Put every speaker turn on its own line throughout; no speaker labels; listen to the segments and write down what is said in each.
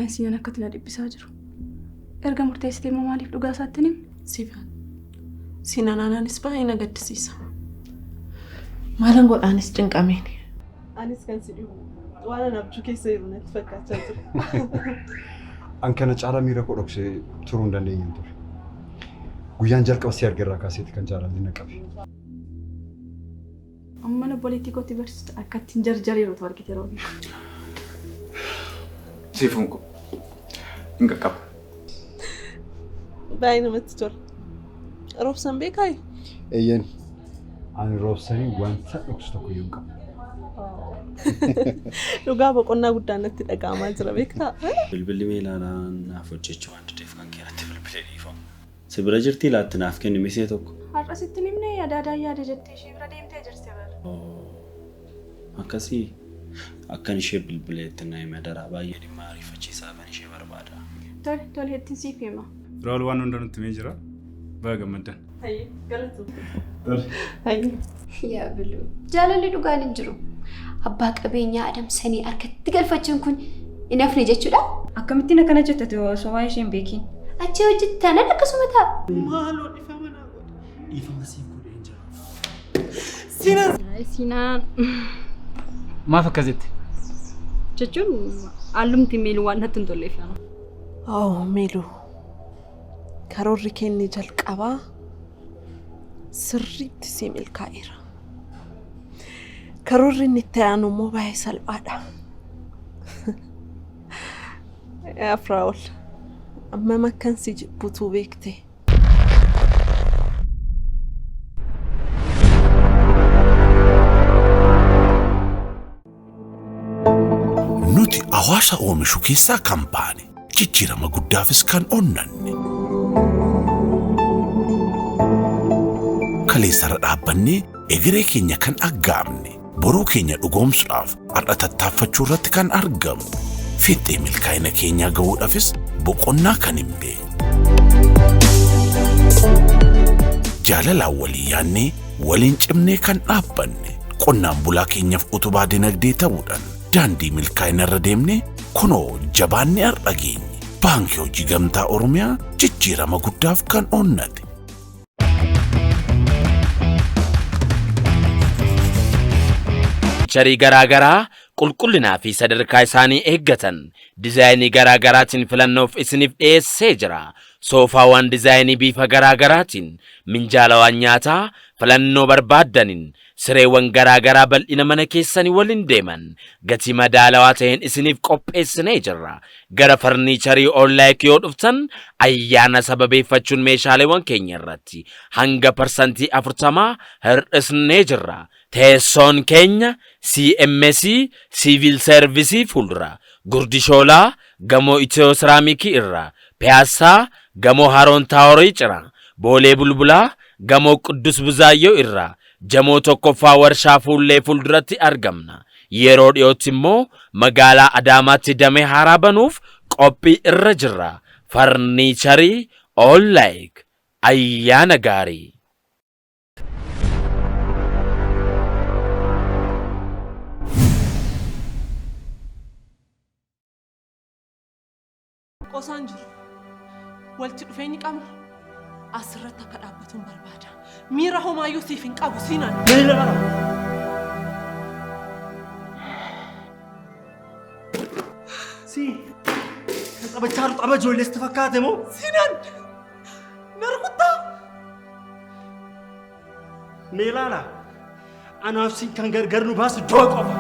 Waa'een Siinaan akkatti na dhiphisaa jiru. Erga murteessitee immoo maaliif dhugaa isaatti hin himne?
Siifan. Siinaan anaanis baay'ee na gaddisiisa. Maalan godhaanis cinqameen. Anis kan si dhibu waan an abjuu keessa jiru natti fakkaachaa jira.
An kana caalaa miira koo dhoksee turuu hin dandeenyen ture. Guyyaan jalqaba si argerraa kaaseeti kan jaalalli na qabe.
Amman obboleettii kootti barsiistu akka ittiin jarjareeru utuu argite Roobii.
Siifuun koo hin qaqqaba.
Baay'ee namatti tola. Roobsan beekaayi?
Eeyyeen ani roobsanii wanta dhoksu tokko iyyuu hin qabu.
Dhugaa boqonnaa guddaan natti dhaga'amaa jira beektaa?
Bilbilli meelaalaa naaf hojjechuu waan dideef kan keeratti bilbilee dhiifama. Si bira jirtii laatti naaf kenni misee tokko.
Har'a sitti hin himnee adaadaan yaade jettee ishee bira deemtee jirti bar.
Ooh akkasii? Akkan ishee bilbilee itti na himi adaraa baay'ee dhimma ariifachiisaafan ishee barbaada.
Tole tole ittin siif hima.
Firaa'ol waan hunda nutti himee jira. Baga gammaddan.
Hayyee galatoomi. Tole. Hayyee.
Yaa biluu jaalalli dhugaan hin jiru. Abbaa qabeenyaa adamsanii harkatti galfachuun kun hin hafne jechuudha.
Akkamittiin akkana jetta ati osoo waa'ee ishee hin beekiin?
Achii hojjetti taanaan akkasuma ta'a.
Maaloo dhifama naa godhi.
Dhiifama siif godheen jira.
Siinaan.
Siinaan.
Maaf akkas jette?
Jechuun hallumti miiluu waan natti hin tolleef.
Oh Miiluu. Karoorri kee inni jalqabaa sirriitti sii milkaa'eera. Karoorri inni itti aanu immoo baay'ee salphaadha. Yaa Firaa'ol, ammam akkan si jibbutuu beekte.
Nuti hawaasa oomishu keessaa kan baane, jijjiirama guddaafis kan onnanne. Kaleessarra dhaabbannee egeree keenya kan aggaamne, boruu keenya dhugoomsuudhaaf har'a tattaaffachuu irratti kan argamnu. Fiixee milkaa'ina keenyaa gahuudhaafis boqonnaa kan hin beekne. Jaalalaan walii yaannee waliin cimnee kan dhaabbanne qonnaan bulaa keenyaaf utubaa dinagdee ta'uudhaan daandii milkaa'ina irra deemnee kunoo jabaannee har'a geenye. Baankii Hojii Gamtaa Oromiyaa jijjiirama guddaaf kan onnate.
Charii garaa garaa qulqullinaa fi sadarkaa isaanii eeggatan dizaayinii garaa garaatiin filannoof isiniif dhiyeessee jira. Soofaawwan dizaayinii bifa garaa garaatiin, minjaalawaan nyaataa filannoo barbaaddaniin, sireewwan garaa garaa bal'ina mana keessanii waliin deeman gatii madaalawaa ta'een isiniif qopheessinee jirra. Gara Farniicharii Onlaayik yoo dhuftan ayyaana sababeeffachuun meeshaaleewwan keenya irratti hanga parsantii 40 hir'isnee jirra. Teessoon keenya CMC Siivil Seervisii fuuldura, Gurdi Shoolaa, Gamoo Itiyoo Siraamikii irra, Piyaassaa, Gamoo Haroon Taaworii cina, Boolee Bulbulaa, Gamoo Quddus Buzaayyoo irra, Jamoo 1ffaa Warshaa Fuullee fuulduratti argamna. Yeroo dhiyootti immoo magaalaa Adaamaatti damee haaraa banuuf qophii irra jirra. Farniicharii Onlaayik. Ayyaana gaarii!
Qosaan jiru. Walitti dhufeenyi qabnu asirratti akka dhaabbatuun barbaada. Miira homaayyuu siif hin qabu siinaan.
Si kan taphachaa jiru tapha ijoollee sitti fakkaate moo?
Siinaan! Na rukuttaa!
Mee ilaala. Anaaf siin kan gargar nu baasu du'a qofa.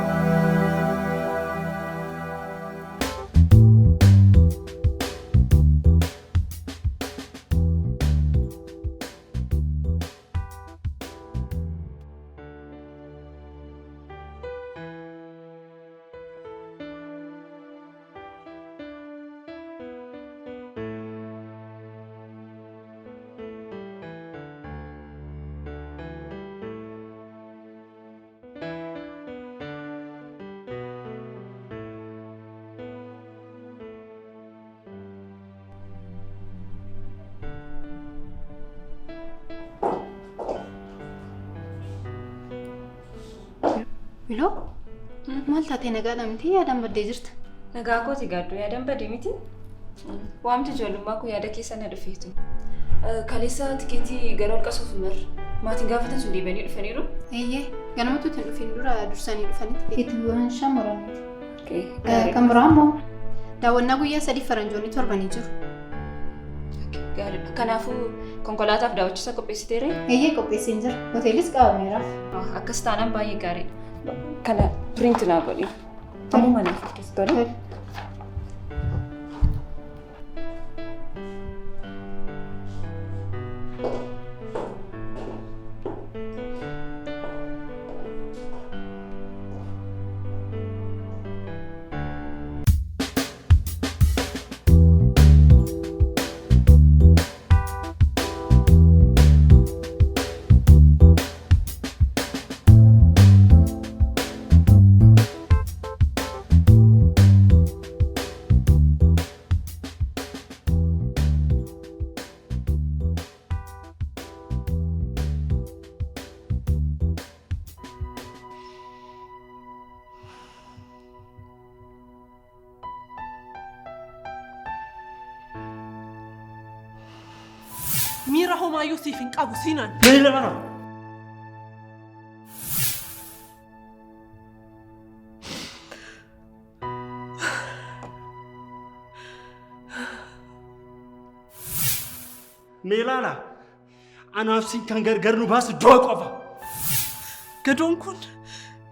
Biloo maal taatee nagaadha miti yaadaan baddee jirta. Nagaa kooti gaaddoo yaadan badee miti. Waamti ijoollummaa koo yaada keessa na dhufeetu. Kaleessa tikeetii gara ol qasuuf mar maatiin gaafatan sun deebi'anii dhufaniiru.
Eeyyee ganamatu ittiin dhufin dura dursanii dhufanitti. Keetiiwwan shamarraniiti. Kan biraa immoo daawwannaa guyyaa 3 faranjoonni torbanii jiru.
Gaariidha. Kanaafuu konkolaataaf daawwachiisa qopheessiteeree?
Eeyyee qopheesseen jira. Hoteelis qabameera.
Akkas taanaan baay'ee gaariidha. Kana print naa godhi. Ammuma naaf akkas godhi.
Miira homaayyuu siif hin qabu Siinaan.
Meelaana! Meelaana! Anaaf siin kan gargar nu baasu du'a qofa.
Gadoon kun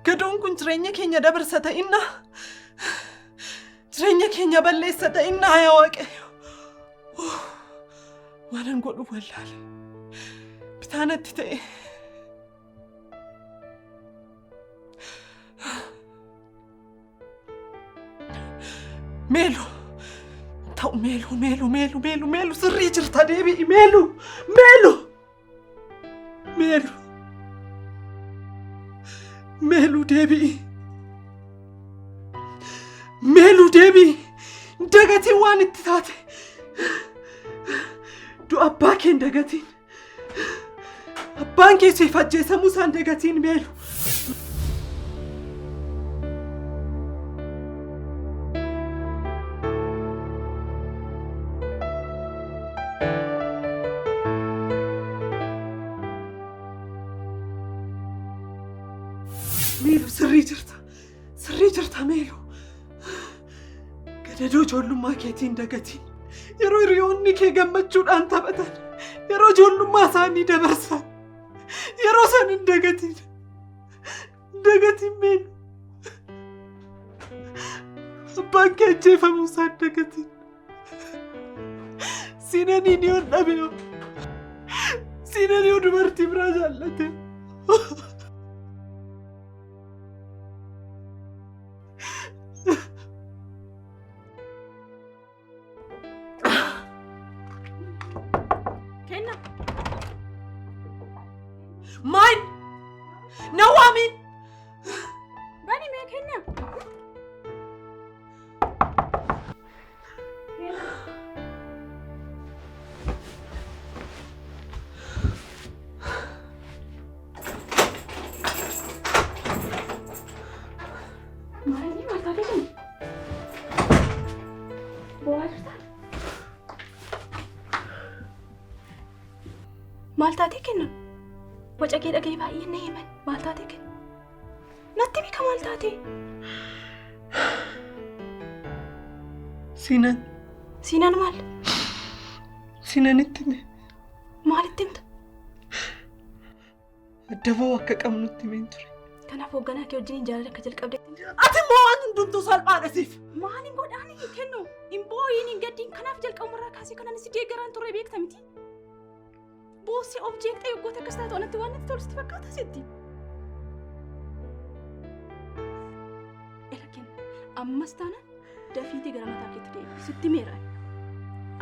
gadoon kun jireenya keenya dabarsa ta'inna. Jireenya keenya balleessa ta'inna yaa Waaqayyo. Waanan godhu wallaale. Bitaanatti ta'e. Meelu. Ta'u meelu meelu meelu meelu meelu sirrii jirta deebi'i meelu meelu meelu meelu deebi'i meelu deebi'i dagatiin waan itti taate du'a abbaa kee hin dagatiin abbaan kee siif ajjeesamuu isaan dagatiin meelu. Meelu sirrii jirta. Sirrii jirta Meelu. Gadadoo ijoollummaa keetiin dagatiin. Yeroo hiriyoonni kee gammachuudhaan taphatan. Yeroo ijoollummaa isaanii dabarsan. Yeroo isaan hin dagatiin. Dagatiin Meelu. Abbaan kee ajjeefamuu isaa hin dagatiin. Siinaniin yoo dhabe hoo? Siinanii yoo dubartii biraa jaallate
Kenna.
Maal? Na waamiin!
Bani mee kenna. Maal maal taatee kenna? Bo'aa jirtaa? Maal taatee kenna? Waca kee dhaga'ee baay'ee na himan. Maal taatee kenna? Natti beeka maal taatee?
Siinan.
Siinaan maal?
Siinanitti hime.
Maalitti himta?
Adda ba'uu akka qabnutti himeen ture.
Kanaaf hoogganaa kee wajjiniin jaalala akka jalqabde.
Ati immoo waan hundumtuu salphaadha siif.
Maaliin godhaan hin kennu? Hin boo'iin hin gaddiin kanaaf jalqabumarraa kaasee kanan si deeggaraan turre beekta miti. Boossee of jeeqxee yoggoota akkas taatu anatti waan natti tolu sitti fakkaata sitti. Ela kenna ammas taanaan dafiitii gara mataa keetti deebi sitti meera.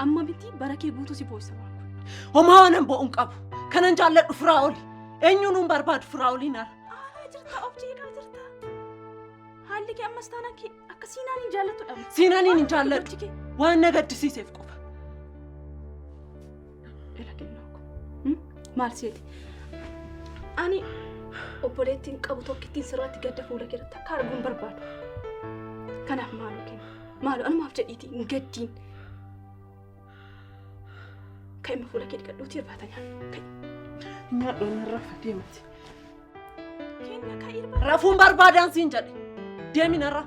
Amma miti bara kee guutuu si boo'isa waan kun.
Homaa waanan boo'u hin qabu. Kanan jaalladhu Firaa'oli. Eenyuun hin barbaadu Firaa'oliin ara.
Aaraa jirta of jeeqaa jirta. Haalli kee ammas taanaan kee akka siinaan hin jaallattudha.
Siinaaniin hin jaalladhu. Waan na gaddisiiseef qofa.
Ela kennaa koo. Maal seeti? Ani obboleettiin qabu tokkittiin sirratti gadda fuula keerratti akka arguun barbaadu. Kanaaf maaloo kenna. Maaloo anumaaf jedhiitii hin gaddiin. Ka'i amma fuula kee dhiqadhuutii irbaata nyaadhu. Ka'i.
Nyaadhu inni rafa deemti.
Kenna ka'i irbaata.
Rafuun barbaadaan siin jedhe. Deemi narra.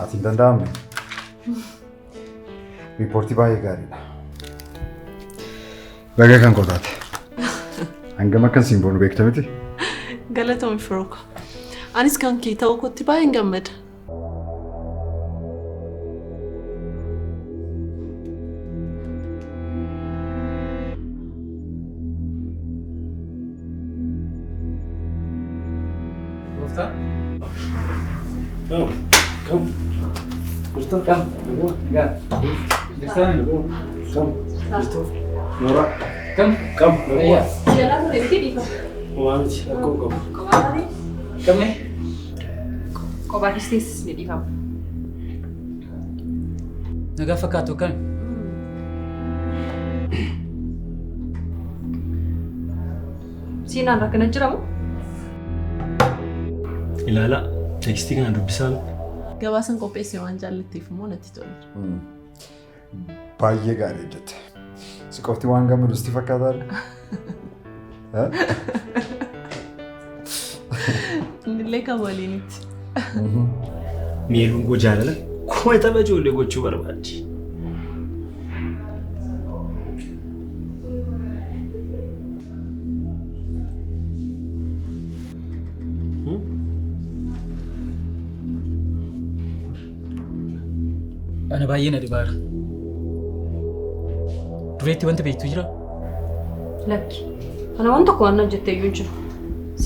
Ati hin danda'amne. Riippoortii baay'ee gaariidha. Baga kan koo taate. Hangam akkan siin boonu beekta miti?
Galatoomi firooko. Anis kan kee ta'uu kootti baay'een gammada.
Gooftaa? Kam? Jirtu? Kam? Nagaa. Jirtaan? Kam? Jirtu?
Nooraa.
Kam?
Kam?
Fayyaa.
Jalaa ture miti dhiifama.
Homaa miti rakkoo hin qabu.
Kophaa
Kamne?
Kophaafis teessisni dhiifama.
Nagaa fakkaatu akkami?
Siinaan rakkina jiramu?
Ilaalaa teekstii kana dubbisaa.
Gabaasan qopheesse waan jaallatteef immoo natti tole.
Baay'ee gaarii hojjette. Si qofti waan gammadu sitti fakkaataa?
Innillee kan waliinitti.
Meeluun koo jaalala kuma tapha ijoollee gochuu barbaaddi.
Ana baay'ee na dhibaara. Dureetti wanti beektu jira?
Lakki. Ana waan tokko waan hojjette iyyuu hin jiru.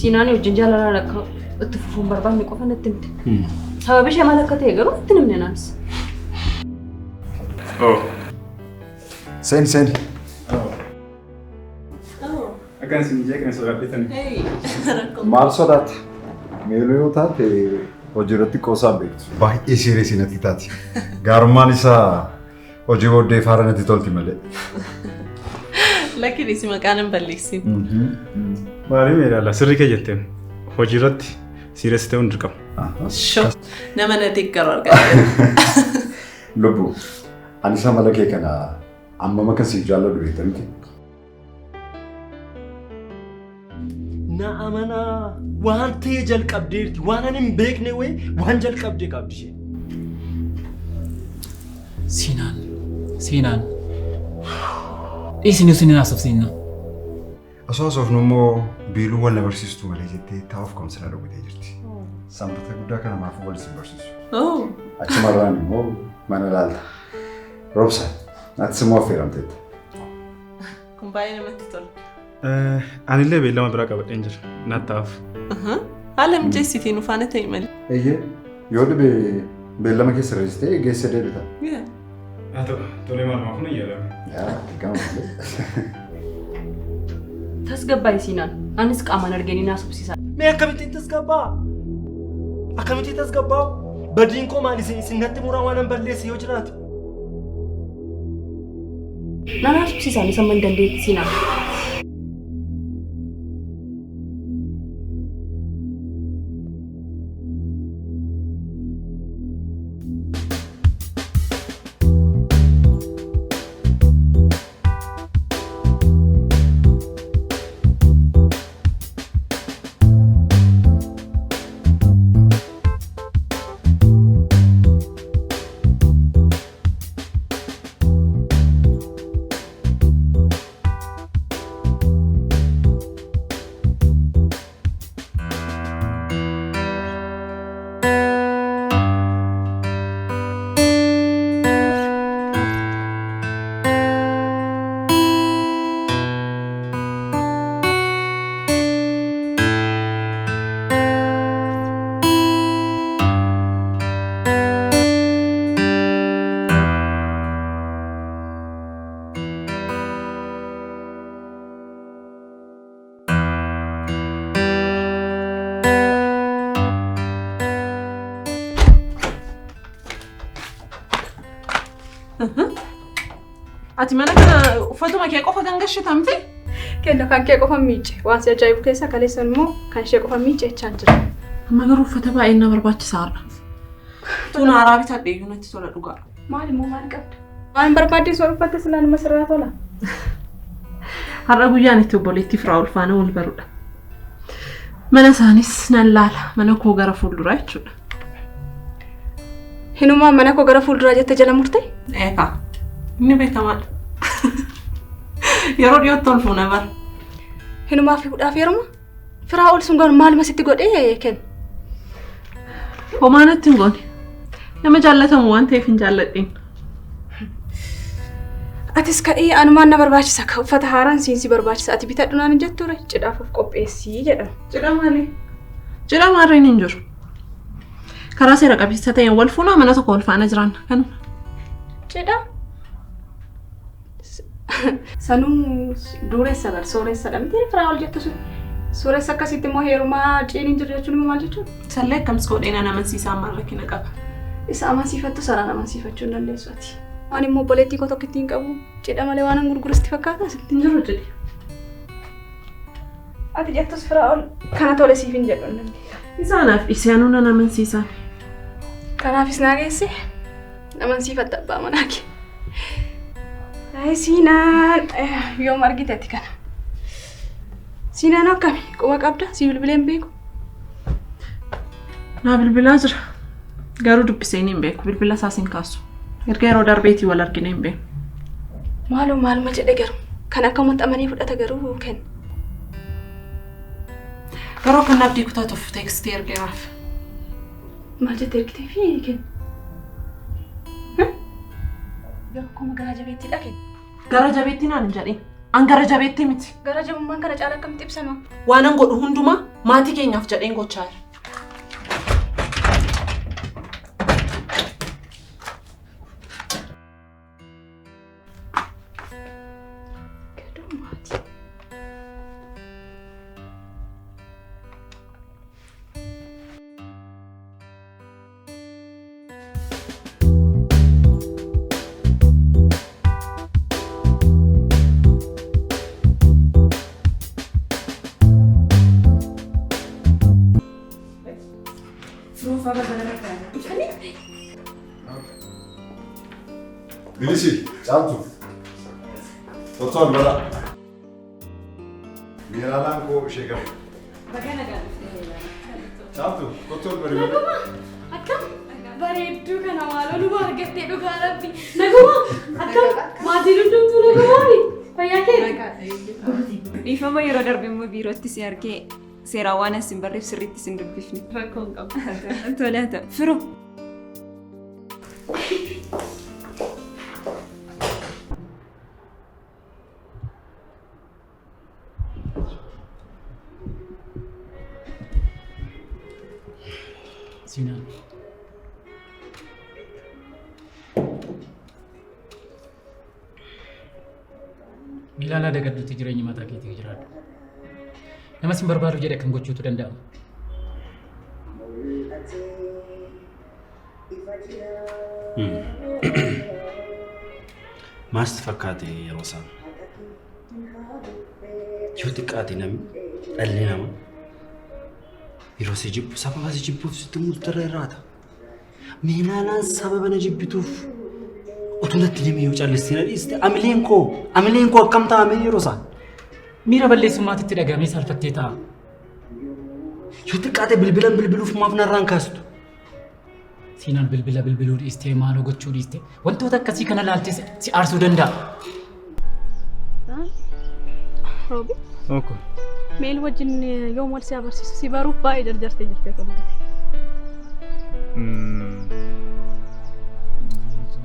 Siinaan wajjin jaalalaan akka itti fufuu hin barbaanne qofa natti himte. Sababi ishee maal akka ta'e garuu itti hin himne naanis.
Seeni seeni.
Akkan isin jeeqne sodaadhetani.
Maal sodaatta? Meeluu yoo taate hojii irratti qoosaan beektu. Baay'ee siireesii natti taati. Gaarummaan isaa hojii booddee faara natti tolti malee.
Lakki dhiisi maqaan hin balleessin.
Maalii meedaala sirrii kee jetteen hojii irratti siireessi ta'uun dirqama.
Shoo nama na deeggaru argaa.
Lubbu anis amala kee kana ammam akkan siif jaalladhu beekta miti?
Na amanaa waan ta'e jalqabdeerti waan ani hin beekne wayi waan jalqabdee qabdi isheen.
Siinaan. Siinaan. Dhiisni isin haasofsiisna.
Osoo haasofnu immoo biiluu wal na barsiistu malee jettee taa'uuf ka'umsa na dhowwitee jirti. Sanbata guddaa kana maaf wal isin barsiisu. Achumarraan immoo mana laalta. Roobsa, atis immoo affeeramteetta.
Kun baay'ee namatti tola.
Anillee beellama biraa qabadheen jira. Nattaaf.
Haala mijeessitii nu faana ta'i malee.
Eeyyee, yoo dhibe beellama keessa sirreessitee geessee deebita.
Haa ta'u, tolee maalumaaf nu yaadame.
Yaa, gama malee.
Tasgabbaa'ii Siinaan. Anis qaamaan arganii na haasofsiisaa.
Mee akkamittiin tasgabbaa'a? Akkamittiin tasgabbaa'a? Badiin koo maali isin isin natti muraa waan an balleesse yoo jiraate?
Nan haasofsiisaa anis amma hin dandeetti Siinaan.
Ati mana kana uffatuma kee qofa gangashita miti?
Kenna kan kee qofa miicce. Waan si ajaa'ibu keessa kaleessan immoo kan ishee qofa miicce jechaan jira.
Amma garuu uffata baay'een na barbaachisaa har'a. Tun haaraa bitadhe iyyuu natti tola dhugaa.
Maal immoo maal qabda? Waan barbaadde soo uffatte silaa nama sirraa tola.
Har'a guyyaan itti obboleettii Firaa'ol faana wal barudha. Mana isaanis nan laala. Mana koo gara fuulduraa jechuudha.
Hinumaa mana koo gara fuulduraa jettee jala murte?
Eegaa. Inni beekamaadha. Yeroo dhiyootti ol fuuna bara.
Hinumaa fuudhaaf yeruma? Firaa'ol sun garuu maaluma sitti godhee kenna?
Homaa natti hin goone. Nama jaallatamu waan ta'eef hin jaalladhin.
Atis ka'ii anumaan na barbaachisa. Uffata haaraan siin si barbaachisa. Ati bitadhu naan hin jettu ture. Cidhaaf of qopheessii jedhama.
Cidha maali? Cidha maarreen hin jiru. Karaa seera qabeessa ta'een wal fuunaa mana tokko wal faana jiraanna. Kanuma.
Cidha? Sanuu dureessa bar sooressadha miti Firaa'ol jettu sun. Sooressa akkasitti immoo heerumaa ciin hin jiru jechuun immoo maal jechuudha?
Sallee akkams godhee nan amansiisaa ammaan rakkina qaba.
Isa amansiifattu sanaan amansiifachuu hin dandeessu ati. Ani immoo obboleettii koo tokko ittiin qabu cidha malee waan an gurguristi fakkaata sitti.
Hin jiru cidhi.
Ati jettus Firaa'ol kana tole siif hin jedhu namni.
Isaanaaf dhiisee anuu nan amansiisaan.
Kanaafis naa geesse amansiifatta abbaa manaa kee. Ay Siinaan yoom argite ati kana? Siinaan akkami? Quba qabda? Si bilbilee hin beeku?
Naa bilbilaa jira. Garuu dubbisee hin beeku. Bilbila isaas hin kaasu. Erga yeroo darbeetii wal argine hin beeku.
Maaloo maaluma jedhe garuu kan akka uummata amanee fudhata garuu kenna.
Garuu kan abdii kutatuuf teekstii ergeeraaf.
Maal jettee ergitee fi kenna? Garuu akkuma gara jabeettiidha kenna.
Gara jabeettii naan hin jedhin. An gara jabeettii miti.
Gara jabummaan kana caala akkamitti ibsama?
Waanan godhu hundumaa maatii keenyaaf jedheen gochaa jira.
Bilisi, caaltu. Tottoon bara. Miiraalaan koo ishee qaba. Caaltu, tottoon bari.
Naguma, akkam bareedduu kana maaloo luba argattee dhugaa rabbi. Naguma, akkam maatiin hundumtuu nagumaami. Fayyaa kee?
Dhiifama yeroo darbe immoo biirootti si argee seeraan waan as hin barreef sirriitti sin dubbifne.
Rakkoo hin qabu.
Tole haa ta'u. Firoo.
Siinaan. Miilaalaa dagadduutti jireenya mataa keetii jiraadhu. Nama sin barbaadu jedhe kan gochuutu danda'ama.
Maas fakkaate yeroo isaan. Yoo xiqqaate namni dhalli namaa yeroo si jibbu sababa si jibbuuf sitti mul'atarra irraata. Miilaalaan sababa na jibbituuf utuu natti himee yoo callistee na dhiiste amileen koo akkam ta'a mee yeroo isaan.
Miira balleessummaatti dhagahamee saalfattee ta'a.
Yoo xiqqaate bilbilan bilbiluuf maaf narraan kaastu?
Siinaan bilbila bilbiluu dhiistee maaloo gochuu dhiistee wantoota akkasii kana laaltee si aarsuu danda'a.
Roobi.
Okko.
Meel wajjin yoom wal si agarsiisu si baruuf baay'ee jarjartee jirti akka mul'atu.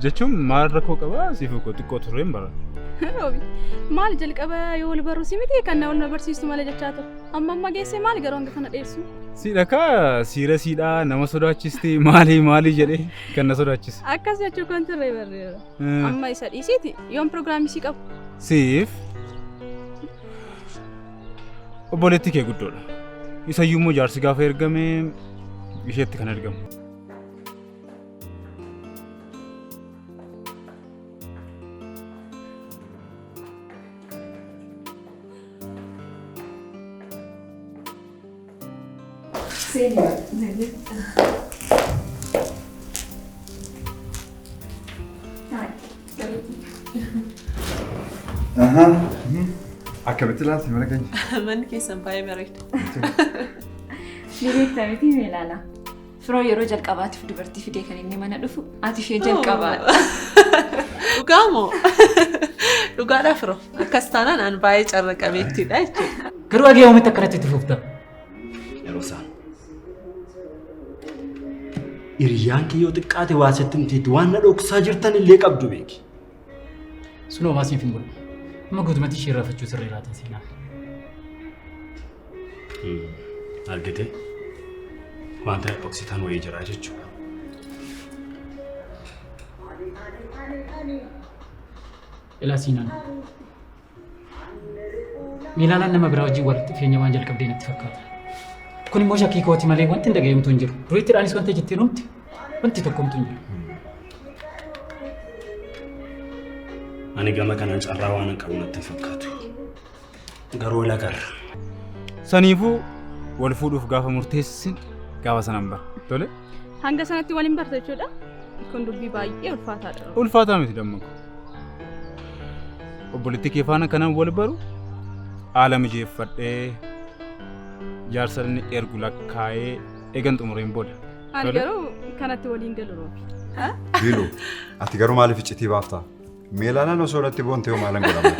Jechuun maal rakkoo qabaa siif koo xiqqoo tureen bara.
Roobi maal jalqaba yoo wal baruu si miti kan na barsiistu malee jechaa ture. Amma amma geessee maal garuu hanga kana dheessu?
Siidha kaa siira siidhaa nama sodaachisti maali maali jedhee kan na sodaachise.
Akkas jechuu kan turre barreera. Amma isa dhiisiiti yoom pirogiraamii si qabu?
Siif obboleetti kee guddoodha. Isayyuu immoo jaarsi gaafa ergame isheetti kan ergamu.
Seeni.
Aha. Akkamitti ilaalti mana keenya?
Manni keessan baay'ee bareeda.
Ni beekta miti Meelaala. Firoo yeroo jalqabaatiif dubartii fidee kan inni mana dhufu ati ishee jalqabaadha.
Dhugaa moo? Dhugaadha firoo. Akkas taanaan an baay'ee carra qabeettiidha jechuudha.
Garuu agee oomitti akkanatti itti fufta.
Yeroo isaan. Hiriyyaan kee yoo xiqqaate waa sitti himteetti waan na dhoksaa jirtan illee qabdu beeki.
Sun homaa siif hin godhu. Amma guutumatti ishee irraanfachuu sirra jiraata Siinaan.
Argitee wanta dhoksitan wayii jira jechuudha.
Ilaa Siinaan. Meelaalaan nama biraa wajjin walitti dhufeenya waan jalqabdee natti fakkaata. Kun immoo shakkii kooti malee wanti hin dhaga'amtu hin jiru. Duriittidhaanis wanta jettee numti wanti tokkomtu hin jiru.
Ani gama kanaan carraa waan hin qabu natti hin fakkaatu. Garuu wal agarra.
Saniifuu wal fuudhuuf gaafa murteessin gaafa sanaan bara. Tole?
Hanga sanatti waliin barta jechuudha. Kun dubbii baay'ee ulfaataadha.
Ulfaataa miti damma koo. Obboleettii kee faana kanan wal baru haala mijeeffadhee jaarsa inni ergu lakkaa'ee eegan xumureen booda.
Ani
Tole?
garuu kanatti waliin galu roobi.
Biilu, ati garuu maaliif iccitii baafta? Meelaalaan osoo irratti boontee hoo maalan godhama?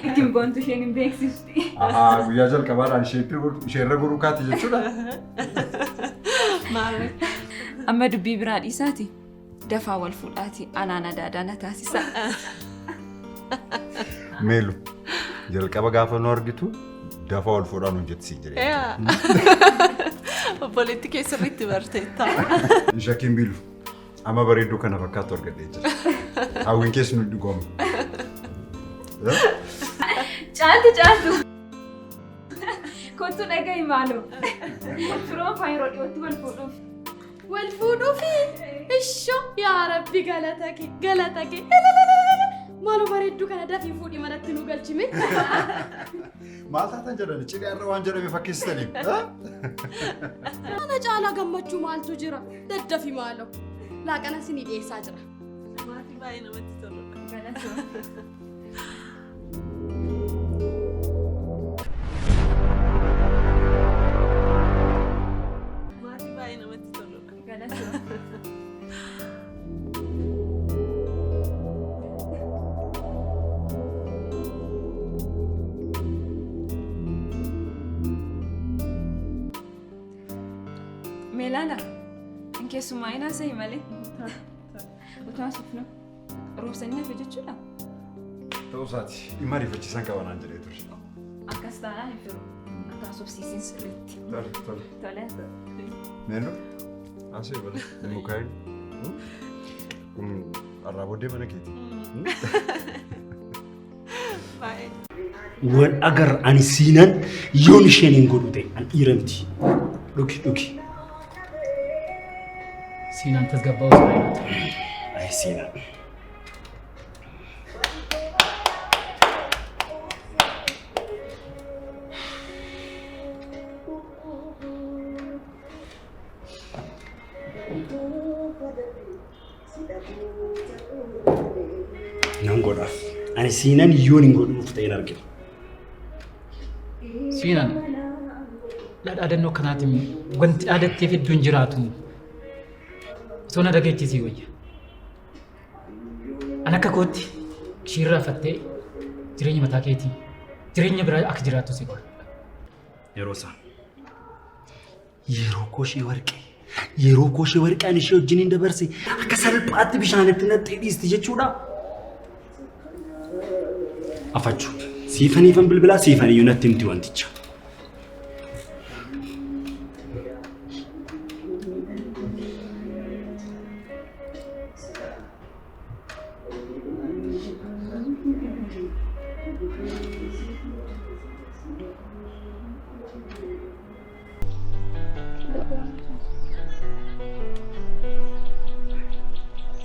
Ittiin boontu isheen hin beeksifti.
Ahaa, guyyaa jalqabaadhaan isheerra goruu kaati jechuudha.
Maarree. Amma dubbii biraa dhiisaati. Dafaa wal fuudhaati anaan adaadaa na taasisa.
Meelu, jalqaba gaafa nu argitu dafaa wal fuudhaa nuun jetti siin jedhee.
Yaa. Obboleetti kee sirriitti barteetta.
Hin shakkiin Biilu. Amma bareedduu kana fakkaattu argadhee jira. Hawwiin kees nu dhugoome.
Caaltu caaltu. Kottu dhagahi maaloo. Firoon faa yeroo dhiyootti wal fuudhuuf.
Wal fuudhuufi? Ishoo yaa Rabbi galata kee galata kee. Elelelelele. Maaloo bareedduu kana dafii fuudhii manatti nu galchime.
Maal taatan jedhani cidha irra waan jedhame fakkeessitanii.
Kana caalaa gammachuu maaltu jira? Daddafi maaloo. Laaqana isinii dhiyeessaa jira.
Maatii baay'ee namatti toludha. Maatii baay'ee namatti toludha.
Meelaala, hin keessummaa'in haasa'i malee. Utuu haasofnu roobsanii hafe jechuudha.
Ta'uu isaati dhimma ariifachiisan qaba naan jedhee ture.
Akkas taanaan hin firu. Akka haasofsiisin sirriitti.
Tole tole.
Tole.
Meellu haasa'e bala hin mukaa'in. Kun har'aa booddee mana keeti.
Wal agarra ani siinan yoon isheen hin godhu ta'e an dhiira miti. Dhugi dhugi.
Siinaan tasgabbaa'uu sirra jiraata.
Ay siinaa. Nan godhaaf. Ani siinan yoon hin godhuuf ta'e hin arginu.
Siinaan dhaadannoo akkanaatiin wanti dhaadatteef hedduun jiraatu. Osoo na dhageechisii wayya. An akka kootti ishiirraa fattee jireenya mataa keetii jireenya biraa akka jiraattu si godha.
Yeroo isaa. Yeroo koo ishee warqee. Yeroo koo ishee warqee ani ishee wajjin hin dabarse akka salphaatti bishaanitti naqxee dhiisti jechuudha. Afachuu. Siifaniifan bilbilaa siifaniyyuu natti himti wanticha.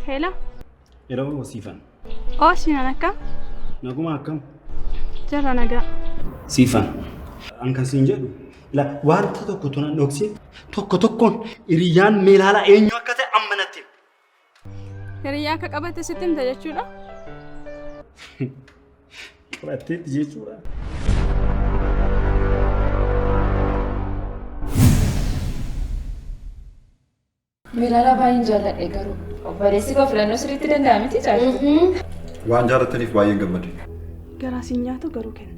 Hello.
Yeroo siifan.
Oo siinaan akkam?
Naguma akkam?
Jirra nagaa.
Siifan. An kan siin jedhu Ilaa wanta tokko tunan dhoksee tokko tokkoon hiriyyaan Meelaalaa eenyu akka ta'e amma natti himi.
Hiriyyaa akka qabatte sitti himta jechuudha.
Qabatteetti jechuudha.
Meelaalaa baay'een jaalladhe garuu obboleessi koo filannoo sirriitti danda'a miti caaltu.
Waan jaalattaniif baay'een gammade.
Garaa siin nyaatu garuu kenna.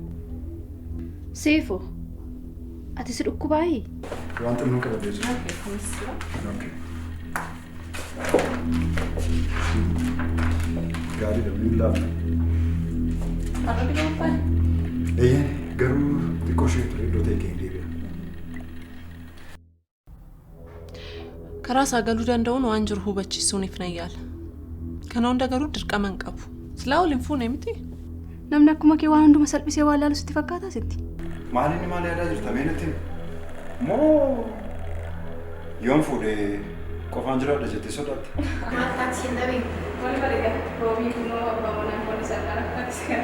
Seefo, ati si dhukkubaayii?
Waan xinnoo qabadhee jira. Okay. Gaariidha, ni laafna. Eeyyee, garuu xiqqoo ishee ture iddoo ta'e kee deebi'a.
Karaa isaa galuu danda'uun waan jiru hubachiisuuniif nan yaala. Kana hunda garuu dirqama hin qabu. Silaa ol hin fuune miti.
Namni akkuma kee waan hunduma salphisee waan laalu sitti fakkaataa sitti?
Maal inni maal yaadaa jirta mee natti himi? Moo yoon fuudhee qofaan jiraadha jettee sodaatte?
Maal taaksiin dhabee? Wal bareeda. Roobii kunoo abbaa manaa kun isaan kan akka.